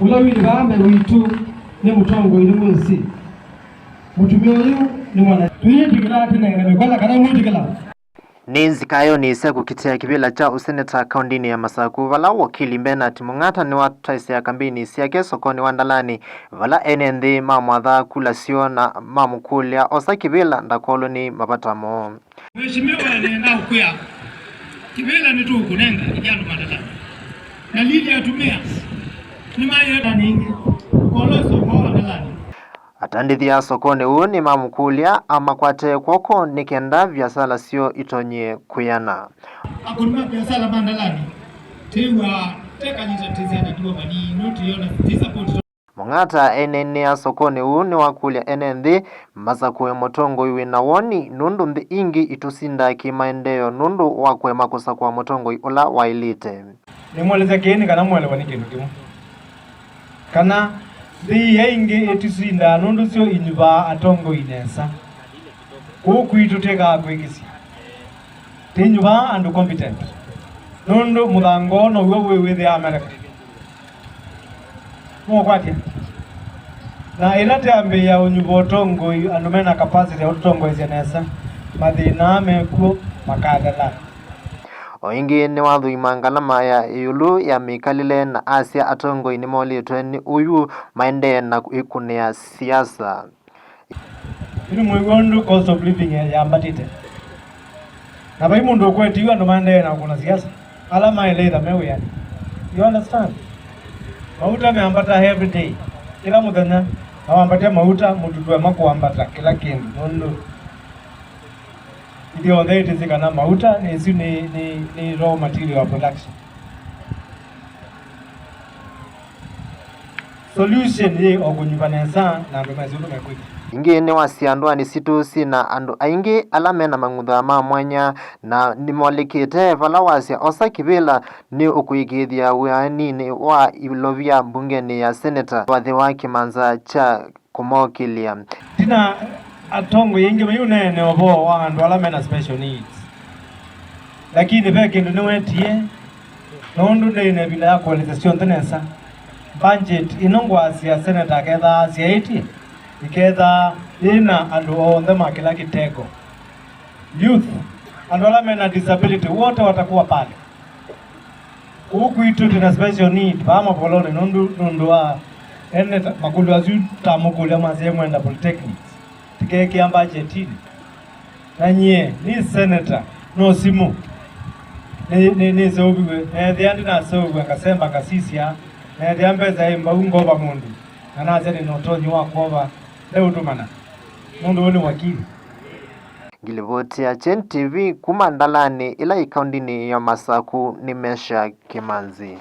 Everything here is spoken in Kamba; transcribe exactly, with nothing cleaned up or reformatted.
Ũla wĩ vaa mbee witũ nĩ mũtongoi, nĩ mwĩsĩ. Mũtumĩa ũyũ nĩ mwana. Twĩyĩtĩkĩla atĩ nenganĩkwa na kana mwĩtĩkĩla. Nĩ nzikaĩonĩ sya kũkitĩa kĩvĩla kya ũseneta kaũndĩnĩ ya Masaku, vala wakili Bernard Mung'ata nĩwataĩsya kambeini syake sokonĩ wa Ndalani, vala ene nthĩ mamwathaa kula syoo na mamũkũlya osa kĩvĩla ndakolwe nĩ mavata moo. Mheshimiwa, nenda ũkwĩa kĩvĩla nĩtũkũnenga kĩkĩ andũ ma Ndalani. Na lili atumĩa nĩmayĩeta ningĩ kũkolosya ũmwe wa Ndalani. Atandĩthya sokonĩ ũũ nĩmamũkũlya amakwate kw'oko nĩ kenda viasala syoo itonyie kwĩana. Akũni ma viasala ma Ndalani, tĩw'a tekanyita tĩsyanatiwa mani, no tĩona tĩsapoti. Mung'ata eneenea sokonĩ ũũ nĩwakũlya ene nthĩ masakũe mũtongoi wĩ na woni, nũndũ nthĩ ingĩ itũsindaa kĩmaendeeo nũndũ wa kũema kũsakũa mũtongoi ũla waĩlĩte. Nĩmwelesya kĩĩ nĩ kana mwelewa nĩ kĩndũ kĩmwe, kana nthĩ ii ingĩ itũsindaa nũndũ syo inyuvaa atongoi nesa. Kũu kwitũ twĩkaa kwĩkĩsya, tũinyuvaa andũ competent, nũndũ mũthangoo now'o wĩ wĩthĩa America. Mũkwatya. Na ĩla twambĩĩa ũnyuva ũtongoi, andũ mena capacity ya ũtũtongoesya nesa, mathĩna aa mekw'o makathela. O ĩngĩ nĩwathũima ngalama ya ĩũlũ ya mĩkalĩle na asya atongoi nĩmolĩtwe nĩ ũw'o maendee na kwĩkũnĩa siasa. Yu nĩmwĩw'a ũndũ cost of living yambatĩte. Na vai mũndũ ũkwetiwe andũ maendee na kũna siasa, ala maeleitha me wĩanĩ. You understand? Mauta meambata every day. Kĩla mũthenya, na wambatya mauta, mũndũ ndũema kũambata kĩla kĩndũ, nũndũ ithyonthe ĩtĩsĩ kana mauta nĩ, isu nĩ, nĩ, nĩ raw material of production. Solution yĩ o kũnyuva nesa na andũ mesĩ ũndũ mekwĩka. Ĩngĩ nĩwasya ndũanĩ sitũ syĩ na andũ aingĩ ala me na mang'utha ma mwanya, na nĩmolĩkĩte vala wasya osa kĩvĩla nĩ ũkũĩkĩĩthya wĩanĩnĩ wa ilovia mbungenĩ ya seneta wathĩwa kĩmanza kya kũmokĩlya. Tina atongoi aingĩ maiũneene ũvoo wa andũ ala me na special needs. Lakini ve kĩndũ nĩwetie, nũndũ ndĩ na ĩvinda ya kũelesya syonthe nesa. Budget ĩno ngwasya seneta akethaa asyaĩtye, ĩkethaa yĩ na andũ onthe ma kĩla kĩteko. Youth, andũ ala me na disability, wote watakuwa pale. Kũu kwitũ twĩ na special need vaa mavolonĩ nũndũ, nũndũ wa ene ta, makũlyo asu tamũkũlya mwasyaĩ mwenda polytechnics. Tĩkekĩa mbajetinĩ. Na nyie nĩ seneta, no simũ. Nĩ, nĩ, nĩseũviw'e. Neethĩa ndinaseũvw'a ngasemba ngasisya. Neethĩa mbesa ĩ mbau ngova mũndũ. Na nasya nĩ na ũtonyi wa kwova. Ndeũtũmana. Mũndũ ũũ nĩ wakili. Ngilivoti ya Kyeni T V kuma Ndalani ĩla ĩ kaũndĩnĩ ya Masaku nĩ Mesha Kĩmanzi.